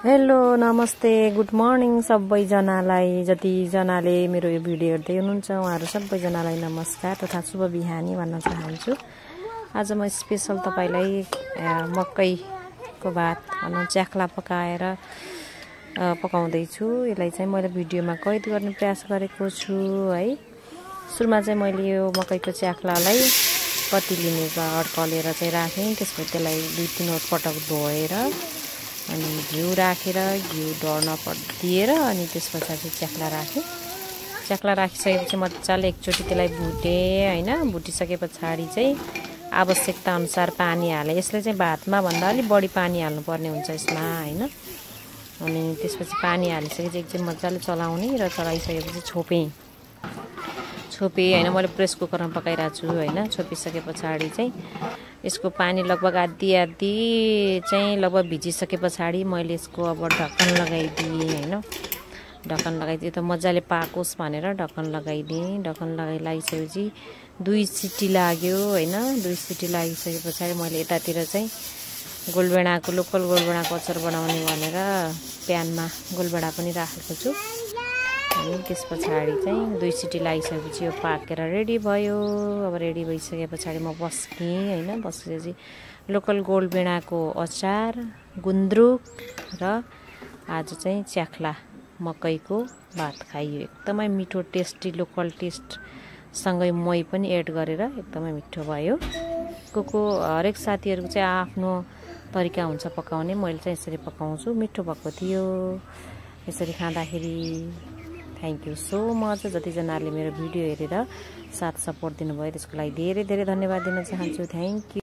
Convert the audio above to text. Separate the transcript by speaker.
Speaker 1: Hello नमस्ते good morning सबैजनालाई जतिजनाले मेरो यो भिडियो हेर्दै हुनुहुन्छ उहाँहरू सबैजनालाई नमस्कार तथा शुभ बिहानी भन्न चाहन्छु। आज म स्पेशल तपाईलाई मकैको भात भनौं च्याख्ला पकाएर पकाउँदै छु। यसलाई चाहिँ मैले भिडियोमा कैद गर्ने प्रयास गरेको छु है। सुरुमा चाहिँ मैले यो मकैको च्याख्लालाई पतिलीले अड्कलेर चाहिँ राखेँ। त्यसपछि त्यसलाई 2-3 पटक धोएर अनि घिउ राखेर घिउ डढ्न दिएर अनि त्यसपछि च्याख्ला राखेँ। च्याख्ला राखिसकेपछि मजाले एकचोटी त्यसलाई भुटे हैन। भुटिसकेपछि चाहिँ आवश्यकता अनुसार पानी हाले। यसले चाहिँ भातमा भन्दा अलि बढी पानी हाल्नु पर्ने हुन्छ यसमा हैन। अनि त्यसपछि पानी हालिसकेपछि एकछिन मजाले चलाउने र चलाइसकेपछि छोपे हैन। मैले प्रेस कुकरमा पकाइरहेको छु हैन। छोपिसकेपछि चाहिँ यसको पानी लगभग आधी चाहिँ लगभग भिजिसकेपछि मैले यसको अब ढक्कन लगाइदिएँ हैन। ढक्कन लगाइदिए त मजाले पाकोस् भनेर ढक्कन लगाइदिएँ। ढक्कन लगाइसकेपछि 2 सिटी लाग्यो हैन। 2 सिटी लागिसकेपछि मैले यतातिर चाहिँ गोलबेडाको लोकल गोलबेडाको अचार बनाउने भनेर प्यानमा गोलबेडा पनि राखेको छु। अनि त्यसपछि चाहिँ 2 सिटी लागिसकेपछि यो पाकेर रेडी भयो। अब रेडी भइसकेपछि म बस्केँ हैन। बसेपछि लोकल गोलबेडाको अचार गुन्द्रुक र आज चाहिँ च्याख्ला मकैको भात खाइयो। एकदमै मिठो टेस्टी लोकल टेस्ट सँगै मही पनि एड गरेर एकदमै मिठो भयो। हरेक साथीहरुको चाहिँ आफ्नो तरिका हुन्छ पकाउने। मैले चाहिँ यसरी पकाउँछु। मिठो भएको थियो यसरी खाँदाखेरि। थ्यांक यू सो मच जतिजनाले मेरो भिडियो हेरेर साथ सपोर्ट दिनुभयो त्यसको लागि धेरै धेरै धन्यवाद दिन चाहन्छु। Thank you.